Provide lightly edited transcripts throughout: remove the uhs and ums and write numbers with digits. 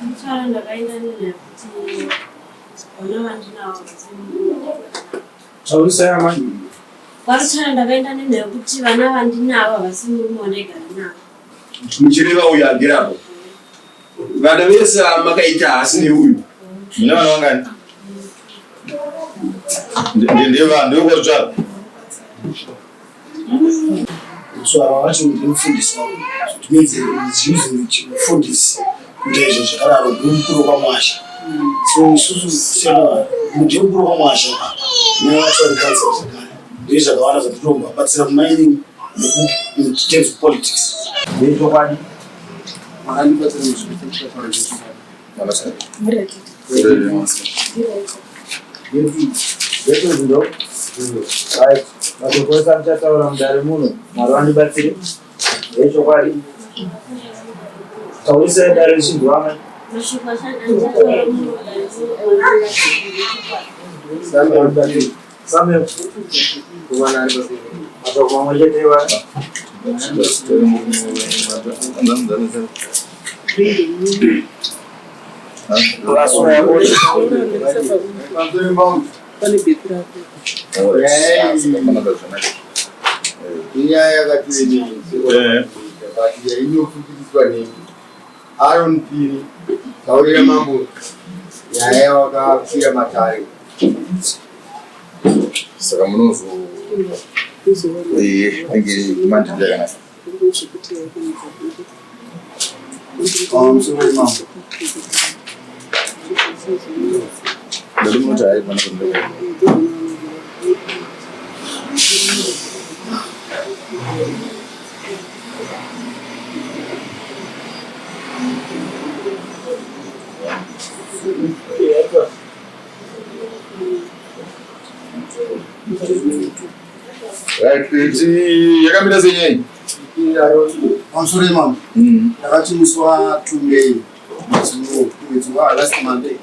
Mutsvara ndakaenda nenyaya yekuti vana vandinavo havasi Taurisai amai. Kwarutsvara ndakaenda nenyaya yekuti vana vandinavo havasi murume wandaigara navo. Muchireva uyu agere apo. Vana vese makaita haasi neuyu. Mune vana vangani? Ndeva ndevekwarutsvara. Mutsvara wacho ndimufundisi wangu. So it means he's using chimufundisi kuita izvo zvakadaro ndimukuru kwamwasha. So isusu sema ndimukuru kwamwasha nevatori council zvakare. Ndizvo zvakawanda zvatinobatsira kumining neku in terms of politics. Ndechokwadi makandibatsira muzvitaura zvechokwadi. Mashoko ese andichataura mudare muno, Mwari vandibatsire. Ndechokwadi. Taurisai dare richinzwa amai. Mashoko andichataura muno mudare muno Mwari vandibatsire ndechokwadi. Samuel, Samuel. Mashoko mamwe chete iwayo. Inyaya yakati but yainopfupiriswa nemi Aaron Piri taurira mambo nyaya yawakafira matare saka munozo eh manje yakanaka Right, yakamira sei nyaya iyi? Pamusoro imamo ndakati musi wa 2 May mwedzi uno mwedzi wa last Monday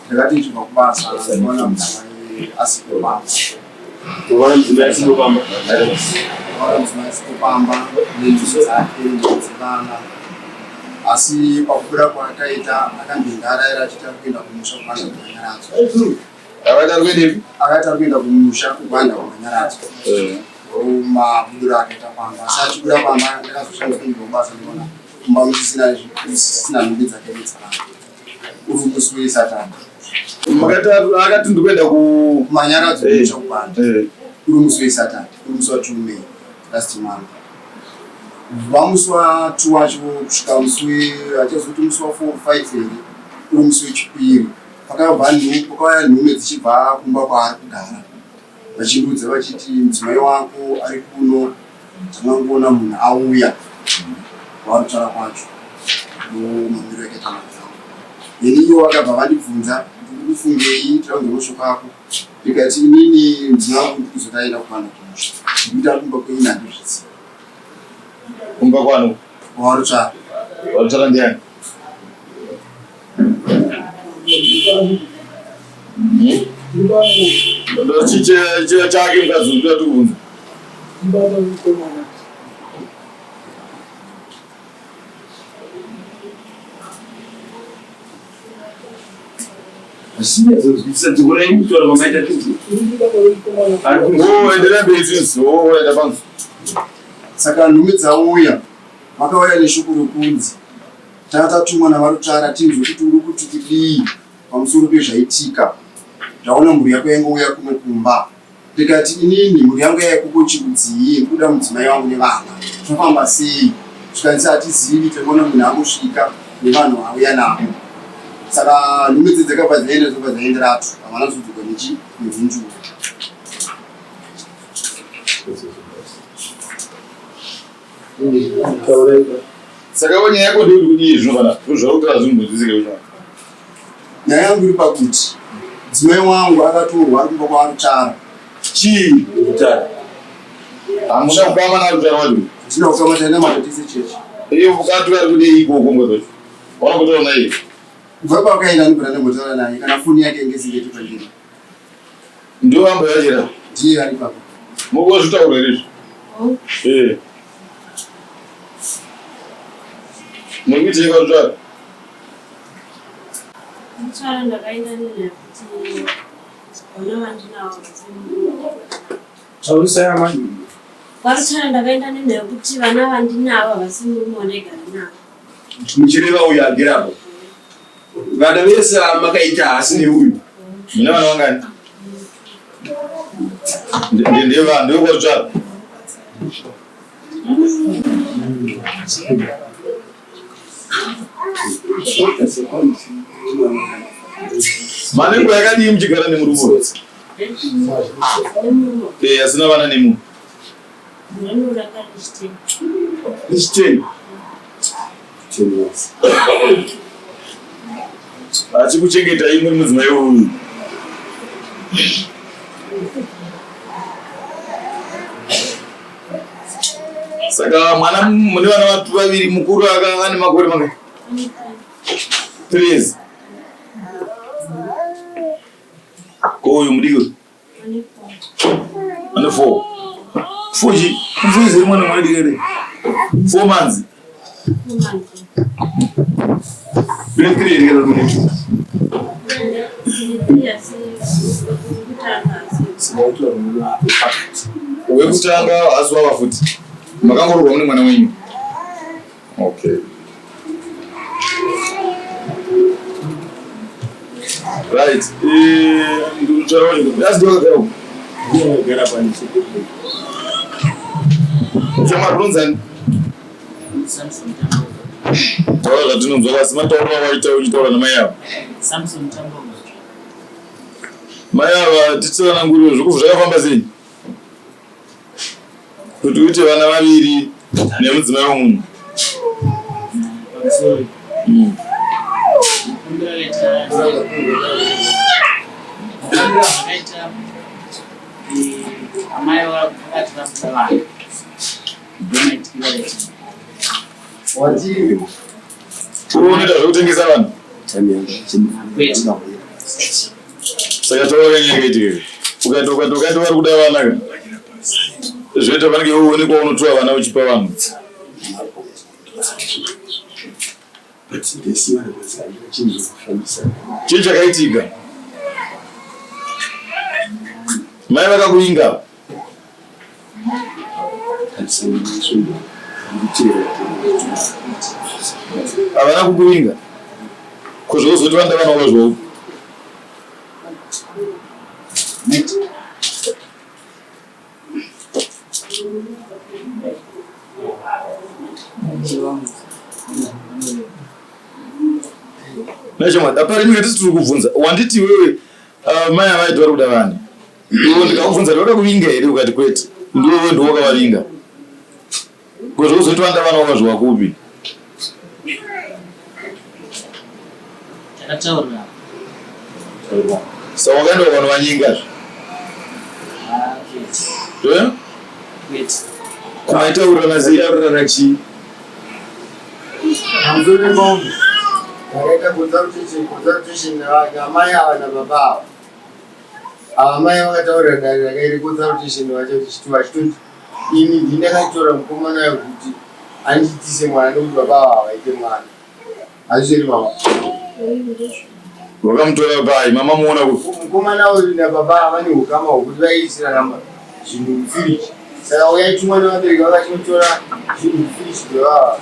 ndakati ndichibva kubasa ndaona mudzimai asipo pamba Ndaona mudzimai asipo pamba ndaona mudzimai asipo pamba nenjuzu dzake nedzevana asi pakubuda kwaakaita akandinharaira achiti ari kuenda kumusha kubanda kumanyaradzo Akaita ari kuendepi? Akaita ari kuenda kumusha kuGwanda kumanyaradzo. Mabudiro akaita pamba. Asi achibuda pamba ndakazoshandisa kuenda kubasa ndikaona kumba musisina musisina nhumbi dzake nedzevana. Uri musi weSatani. Makati akati ndikuenda ku Kumanyaradzo kumusha kuGwanda. Uri musi weSatani. Uri musi wa 2 May last month. Kubva musi wa 2 wacho kusvika musi we achazoti musi wa 4 5 here uri musi wechipiri. Pakabva pakauya nhume dzichibva kumba kwaari kugara vachindiudza vachiti mudzimai wako ari kuno takangoona munhu auya kwaari kutaura kwacho ndomamiro akaita mari dzangu. Ini ivo vakabva vandibvunza kuti uri kufungei tinoda kunzwa mashoko ako ndikati inini mudzimai wangu ndiri kuzoti aenda kubanda kumusha ndikuti ari kumba kwenyu handizvizivi. Kumba kwano? Kwavari kutsvara. Vari kutsvara ndiani? Ndochichira chake mukadzi uyu ndoda kubvunza. Oh, endelea mberi twins. Oh, enda panzi. Saka nhume dzauya vakauya neshoko rokunzi Tanga tatumwa naVaRutsvara tinzwe kuti uri kuti kudii pamusoro pezvaitika. Ndaona mhuri yako yaingouya kuno kumba. Ndikati inini mhuri yangu yaikuko chirudzii nekuda mudzimai wangu nevana. Zvofamba sei? Zvikanzi hatizivi tangoona munhu angosvika nevanhu vaauya navo. Saka nhume dze dzakabva dzaenda dzobva dzaenderatu havana kuzodzoka nechi nemhinduro. Saka iwe nyaya yako ndeyekuti kudii zvino kana zvauri zvimbonzwisike kuchona. Nyaya yangu iri pakuti mudzimai wangu akatorwa ari kumba kwaRuchara. Chii Ruchara? Hamuna kukama naRuchara wacho? Hatina kukama tainamata tese chechi. Iye mukadzi ari kudei ikoko mukadzi wacho? Wakakutora naye? Kubva paakaenda ndibva ndambotaura naye kana foni yake inge isingaiti pandiri. Ndiwo ambo yachira. Ndiye ari papa. Mukozvitaura here izvi? Eh. Muri kuitei kwarutsvara? Mutsvara ndakaenda nenyaya yekuti vana vandinavo Taurisai amai. Kwarutsvara ndakaenda nenyaya yekuti vana vandinavo havasi murume wandaigara navo. Muchireva uyu agere apo. Vana vese makaita haasi neuyu. Mune vana vangani? Ndeva ndevekwarutsvara. Mane nguva yakadii muchigara nemurume uyu? Eh, asina vana nemu. Ichiteni. Achikuchengetai muri mudzimai uyu. Saka mwana mune vana vaviri mukuru aka ane makore mangani? 3 years. Ko uyu mudiki uyu? Ane 4. 4 chi? 4 years mwana mwana diki ere? 4 months. Mune 3 here kana mune 2? Wekutanga haasi wava futi. Makangororwa mune mwana wenyu. Okay. Right. Eh, ndikutsvara wacho. Asi ndakagara uko. Ndakagara pani chete. Shamwari unonzani? Samson Tamboga. Taura zvatinonzwa asi matauriro awaita uchitaura namai ava. Samson Tamboga. Mai ava titsanangurire zvokubva zvakafamba sei? Kuti uite vana vaviri nemudzimai wemunhu. Pamusoro. Mukumbiro akaita mukumbiro akaita amai vakati vabuda vanhu. Ndomaitikira akaita. Watiri. Uri unoita zvekutengesa vanhu? Kwete. Saka taura kanyaya yakaitika. Ukaita ukaita ukaita vari kuda vana ka. Zvoita panenge iwe uonekwa unotora vana uchipa vanhu. Chii chakaitika? Mai vakakuinga. Havana kukuvinga. Ko zvozoti vanoda vana vazvo. Nachamwari, apa rimwe tisi tiri kubvunza. Wanditi iwewe mai avaiti vari kuda vana. Iwe ndikakubvunza kuti vakakuvinga here ukati kwete. Ndiwe ndiwe wakavavinga. Ko zvozoti vanoda vana wakazviwa kupi? Takataurirana. Saka wakaenda ukanovanyenga zve. Ah, kwete. Eh? Kwete. Kumaitaurirana sei? Taurirana chii? Pamusoro pemombe takaita consultation consultation naamai ava nababa ava. Ava mai vakataurira dare rakaita consultation vacho vachitoti ini ndini ndakatora mukomana uyo kuti andiitise mwana nekuti baba ava havaite mwana. Hazvizvo here mama? Wakamutora pai? Mama muona kupi? Mukomana uyu nababa ava vane hukama hwekuti vaiisirana zvinhu mufiriji. Saka uyaitumwa nevabereki vakachinotora zvinhu mufiriji baba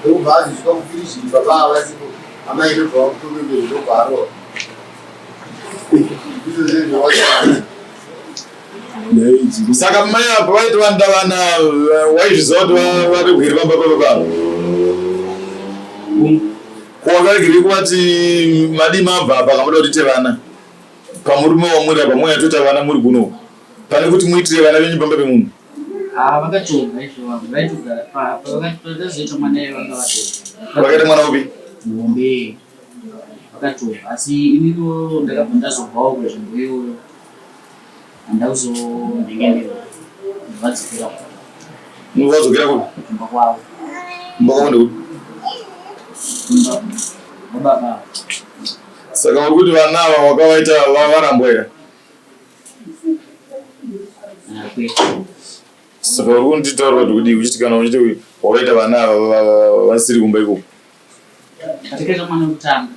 ndokubva azosvika kufiriji baba ava vasipo amai ndobva vakutombemberi ndobva arova. Izvo zvezvo zvavakaita. Saka mai apa vaiti vanoda vana waizviziva kuti vari kuhiri pamba pababa ava? Ko wakaregerei kuvati madii mabva apa kamuda kuti tiite vana pamurume wamuri apa mouya toita vana muri kuno pane kuti muitire vana venyu pamba pemunhu? Ah, vakatobva izvo vanhu vaitogara pa pavakazoita mwana iye vanga vatobva. Vakaita mwana upi? Muhombe vakatobva asi ininiwo ndakabva ndazobvawo kunzvimbo iyoyo handakuzonhengenerwa ndovadzokera Vadzokera kupi? kumba kwavo. Kumba kwavo ndekupi? Kumba kwababa. Saka uri kuti vana ava wakavaita varambwa here? Ah, kwete. Saka uri kunditaura kuti kudii uchiti kana uchiti wakaita vana ava vasiri kumba ikoko? Takaita mwana wekutanga.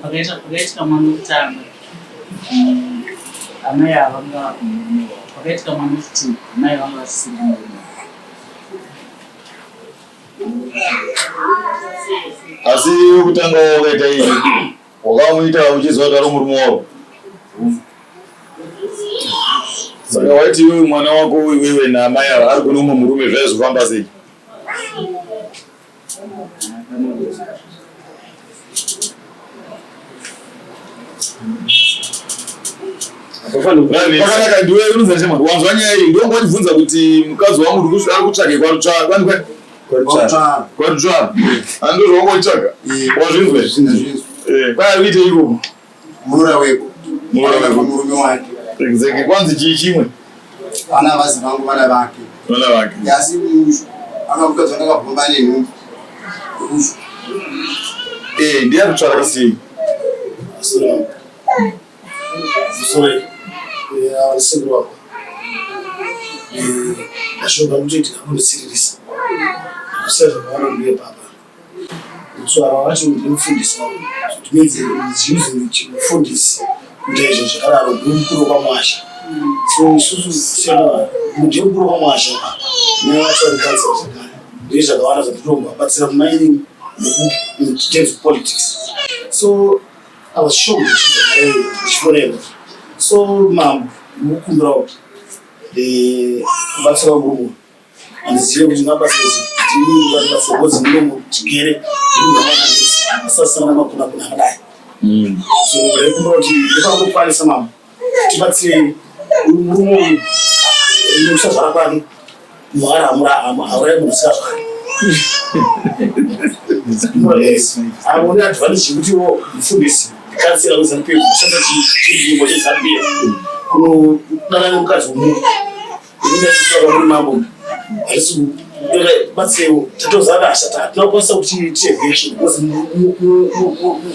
Pakaitika mwana wekutanga amai ava vanga vakumurume wavo. Pakaitika mwana wechitwo amai vanga vasisiri kumurume wavo. Asi wekutanga wakaita iyi wakamuita uchiziva kuti ari murume wako. Saka waiti iwewe mwana wako iwewe naamai ava ari kune umwe murume zvaizofamba sei? Pakanaka ndiwe unonzi chema wanzwa nyaya iyi ndongo wachibvunza kuti mukadzi wangu ari kutsvake kwarutsva kwani kwani Kwarutsva. Kwarutsva. Ando zvawanga uchitsvaga. Wazvinzwa? Ndazvinzwa. Eh, kwai ari kuita ikoko. Muroora weko. Muroora weko. Murume wake. Exactly. Kwanzi chii chimwe? Vana vazi vangu vana vake. Vana vake. Asi mushu akamukadzi wandakabvumba nenhumbu. Mushu. Eh, ndiye ari kutsvara kasei. Sorry. Eh, sekuru wako. Eh, ashoko anotoitika anondisiririsa. Kuseva zvakawana ndiye baba. Mutswara wacho ndimufundisi wangu. So it means he's using chimufundisi kuita izvo zvakadaro ndiye mukuru kwaMwasha. So isusu sema ndiye mukuru kwaMwasha baba. Nevacho vari kansa zvakare. Ndiye zvakawanda zvatinobatsira kumining in terms of politics. So I was shocked ndichifonera. So mambo mukumbirawo kubatsira murume handizive kuti ndingabatsira sei ndini vandibatsira because munomu tigere asasangana makuna kuna akadai so ndaikumbira kuti ndopangokwanisa mambo tibatsirei uyu murume uyu nekusazvara kwake mwari haurayi munhu usingazvari aone advantage yekutiwo mufundisi kansela weZanu PF kushandisa chinzvimbo cheZanu PF kunodanana nemukadzi wemunhu. Ini ndachitsvaka muri mambo harisi batseo tatozana ashata hatina kukwanisa kuti tieve action because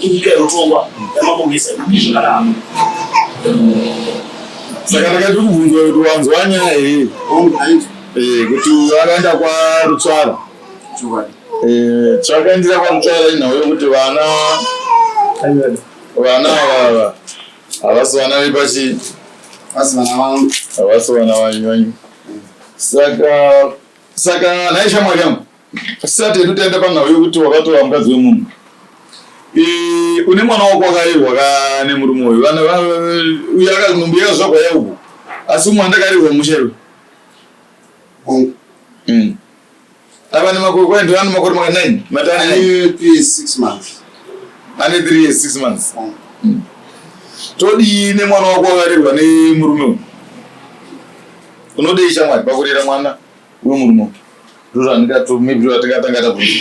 nyika inotongwa yamambo ngesa zvakadaro. Saka ndakati kubvunzwa kuti wanzwa nyaya here? Eh, kuti akaenda kwaRutsvara. Eh, chakaendera kwaRutsvara inhau yekuti vana vana ava havasi vana vepachi Havasi vana vangu. Havasi vana vanyu. Saka saka nhai shamwari yangu. Tisati hedu taenda panhau yekuti wakatora mukadzi wemunhu. Eh, une mwana wako wakarerwa ka nemurume uyu. Vana uyu akanhumbu yakazvagwa yauku. Asi umwe andakarerwa musha iwe. Hongu. Ava nemakore kwai ndiwo ane makore maka 9 mati ane 9 3 years 6 months. Ane 3 years 6 months. Todii nemwana wako wakarerwa nemurume uyu? Unodei shamwari pakurera mwana wemurume uyu? Ndozvandingato maybe zvatingatanga tabvunza.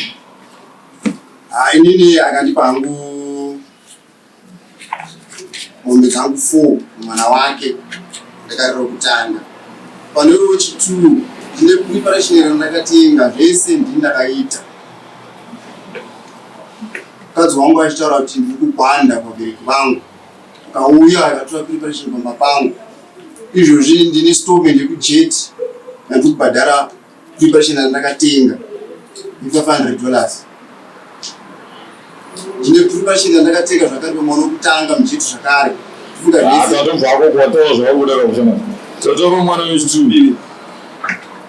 Ah, inini akandipa hangu mombe dzangu 4 mwana wake ndakarira kutanga pane wechitwo ndine preparation randakatenga zvese ndini ndakaita mukadzi wangu achitaura kuti ndiri kugwanda vabereki vangu akauya akatora preparation pamba pangu izvozvi ndine stallment yekujet yandiri kubhadhara preparation yandakatenga ne$500 ndine preparation yandakatenga zvakare pamwana wekutanga mujet zvakare kufunga zvese Tatobva ako kuwataura zvauri kuda kakushama. Tatora mwana wechitwo.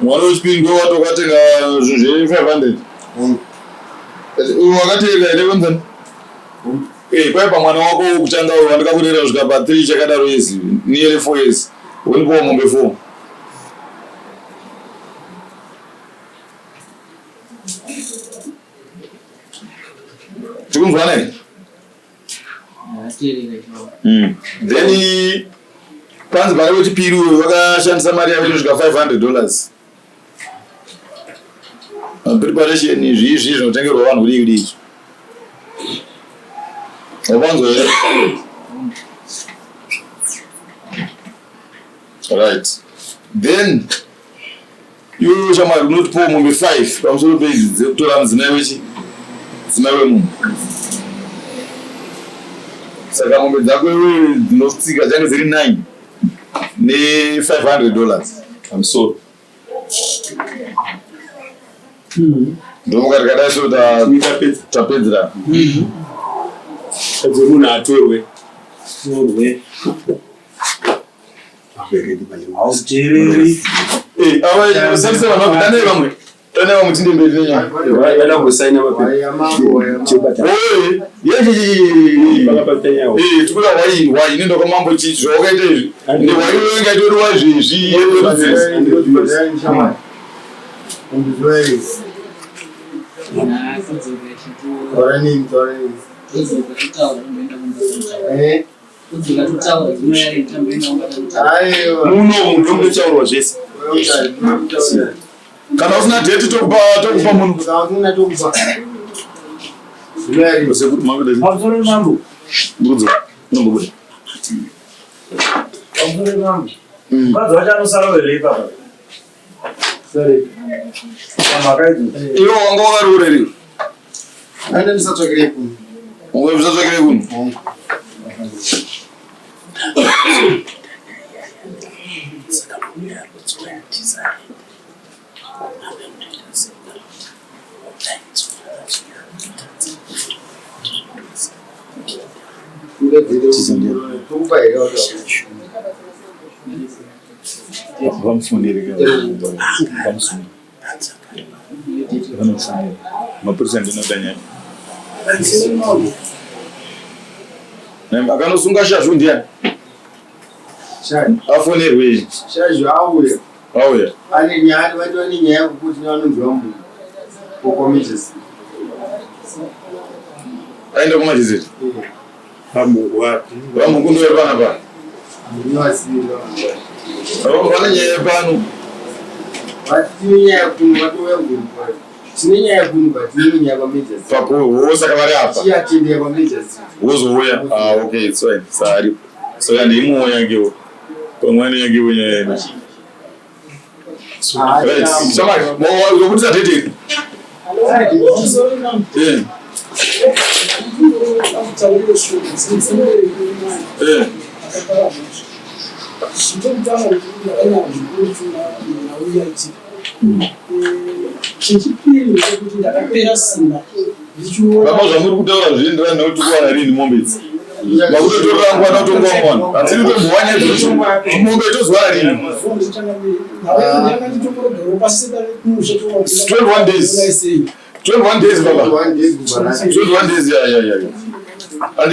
Mwana wechipiri ndiwo watokatenga zvinhu zve 500. Hongu. Uyu wakatenga here wenzani? Eh, kwai pamwana wako wekutanga uyu wandikakurera kusvika pa 3 chakadaro years, nearly 4 years. Wonipiwa mombe 4. Tikunzwana here? Then panzi pane wechipiri uyu vakashandisa mari yavo inosvika $500. Preparation izvi izvi zvinotengerwa vanhu kudii kudii izvi. Wapanzwa here? Right. Then iwewe shamwari unotipawo mombe 5 pamusoro peidzi dzekutora mudzimai wechi mudzimai wemunhu. Saka mombe dzako iwewe dzinotsika dzange dziri 9 ne $500 pamusoro. Ndomuka tikadai so tapedzera. Mukadzi wemunhu atorwe. Torwe. Hauteereri. Eh, ava usandise vanhu vabva danai vamwe. Danai vamwe tinde mberi nenyaya. Vada kusaina mapepa. Oye, ye tikuda wai wai inoenda kwamambo chii zvawakaita izvi. Ende wai inenge itoriwa izvezvi Muno munotaurwa zvese. Kana usina date tokupa tokupa munhu. Sekuru makuda. Pamusoro mambo. Ndikudzo. Nombobuda. Pamusoro mambo. Mukadzi wacho anosara here ipapa? Pamhaka idzo. Iwe wanga wakaroora here? Aenda ndisatsvakirei kuno. Wanga usatsvakirei kuno? Vamusunire vamusunire. Vanomusunira. Mapurisa ndinoda nyaya. Akanosunga shazhu ndiani? Afonerwe. Shazhu auya. Auya. Ane nyaya vati vane nyaya yekuti nevanonzi vambuya. Kokomichesi. Aenda kumachizeti. Vamungu wapi? Vamungu ndiwe panapa. Ndinovaziva. Vane nyaya pano. Vati tine nyaya kuno vatouya kuzoripora. Tine nyaya kuno but tine nyaya kwaMajor. Pakuwo saka vari apa. Chiatendera kwaMajor. Wozouya. Ah okay, it's fine. Sari. Saka ndeimuwo yakewo. Pamwe yakewo nyaya yedu. Right. Shamari, wabudisa date. Eh. Eh. Chechipiri ndechekuti ndakapera simba ndichiona Baba zvamuri kutaura zvienderana nekuti kuwana rini mombe idzi. Makutotorera nguva natonga mwana. Hatiri kutombowanya izvozvo. Mombe tozowana rini? 21 days. 21 days baba. 21 days yeah yeah yeah. And